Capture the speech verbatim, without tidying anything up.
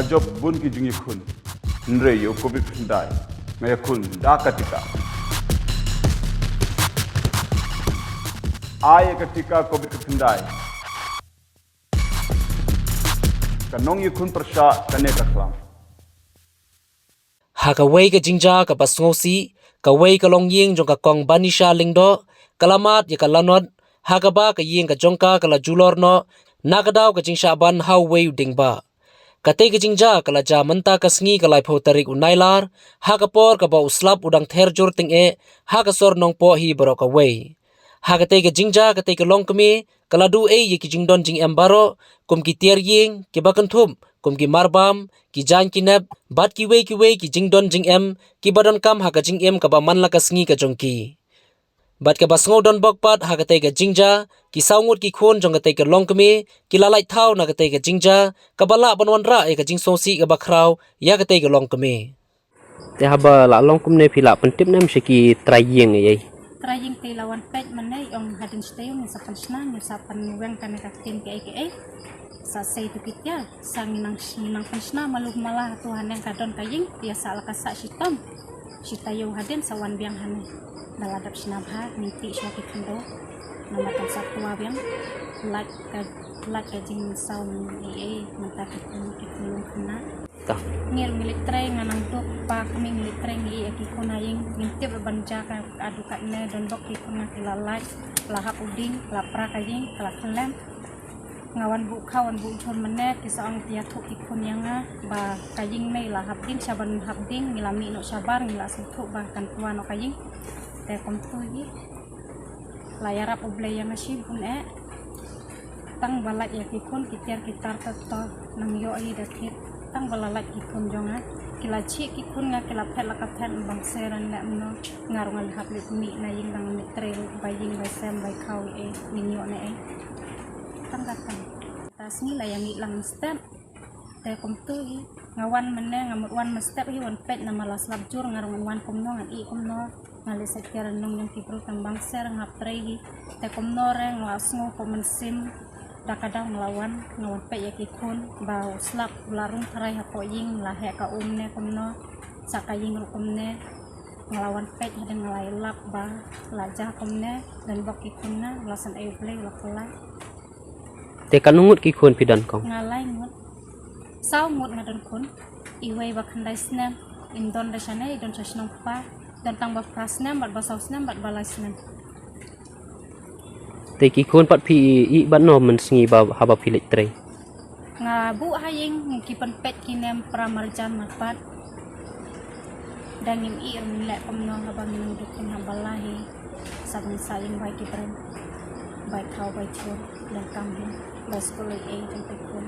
Jop bun ki jingïakhun. Hynrei ïa u covid khyndai nga ïakhun da ka tika. Ai ïa ka tika covid khyndai. Ka nongïakhun pyrshah kane ka khlam. Ha kawei ka jingjia kaba sngewsih, kawei ka longïing jong ka Kong Banisha Lyngdoh ka la mad ïa ka lanot, ha kaba ka ïing ka jong ka ka la julor noh na ka daw ka jingshah ban ha uwei u dieng bah. Katei ka jingjia ka la jia mynta ka sngi ka laiphew tarik u Nailar, ha ka por kaba u slap u dang ther jur tyngeh ha ka sor Nongpoh hi baroh kawei. Ha katei ka jingjia katei ka longkmie ka la duh ei ïa ki jingdon jingem baroh, kum ki tiar ïing, kiba kynthup kum ki marbam, ki jaiñ ki nep bad kiwei kiwei ki jingdon jingem kiba donkam ha ka jingim kaba man la ka sngi ka jong ki. Bad kaba sngew donbok pat, ha katei ka jingjia ki saw ngut ki khun jong katei ka longkmie ki la lait thaw na katei ka jingjia, kaba lah ban wanrah ïa ka jingsngewsih kaba khraw ïa katei ka longkmie. Te haba la long kumne, phi la pyntip ne em sha ki trai ïing ei ei? Trai ïing te la wan peit mynne, ong hadien shatei ngin sa pynshna, ngin sa pynweng kane ka ktien kiei kiei. Sa sei tu ki tiar, sa ngi nang, ngi nang pynshna malu mala, tu haneng ka don ka ïing, ïa sa la ka sah shitom. Shi taïew hadien sa wan biang haneng. Da la dap shna bha, ngin tih shuwa ki khyndew. Namar kan sa twa biang. Lait ka, lait ka jingsaw ei ei, mynta ki khun, ki khun lum khynnah. Ta. Ngi ruh ngi leit trei, nga nang duk, pa kmie ngi leit trei, ngi ïa ki khun ha ïing, ngim tip ruh ban jia ka adu katne, donbok ki khun nga ki la lait, la hap u dieng, la pra ka ïing, ka la khyllem. Nga wan buh khaw, wan buh jhur mynne, ki sa ong te ïathuh ki khun ïa nga ba ka ïing mei la hap dieng, shaban hap dieng ngi la mih noh shabar, ngi la sngewthuh ba kan twa noh ka ïing. Te kumtu hi. La ïarap U Blei ïa nga shibun eh. Tang ba lait ïa ki khun ki tiar ki tar, to to nang ïoh hi da thied. Tang ba la lait ki khun jong nga, ki la jhieh ki khun nga, ki la phet la ka phet, bang seren leh mno. Nga ruh nga la hap leit mih na ïing, dang leit trei ruh, bai ïing bai sem bai khaw ei ei, ngin ïoh ne ei. Tang ka tang. Ta sngi la ïa mih lang mynstep. Te kumtu hi, nga wan mynne, nga mut wan mynstep hi wan peit, namar la slap jur, nga ruh ngan wan kumno, ngan ïeh kumno. Nga leit sait kiar nong jong ki briew tang bang ser nga hap trei hi. Te kumno re nga la sngew ko mynsiem. Da ka daw nga la wan, nga wan peit ïa ki khun ba u slap u la rung tharai hapoh ïing, la heh ka um ne kumno, sa ka ïing ruh kumne. Nga la wan peit hadien nga la ïalap ba la jia kumne, donbok ki khun nga, la san ei U Blei, la pynlait. Te katno ngut ki khun phi don kong? Nga lai ngut. Saw ngut nga don khun. Iwei ba khyndai snem, im don da shane, i don sha shnong pa, don tang ba phra snem bad ba saw snem bad ba lai snem. Te ki khun pat phi ïeh bad no mynsngi ba haba phi leit trei? Nga buh ha ïing, ki pynpeit ki ne em pra marjan marpat. Da ngim ïeh ruh ngin leh kumno haba ngin nang duk khun haba la hi. Sa ban sa ïing bai ki briew, bai thaw bai jhur, donkam hi, bai skul ei ei jong ki khun.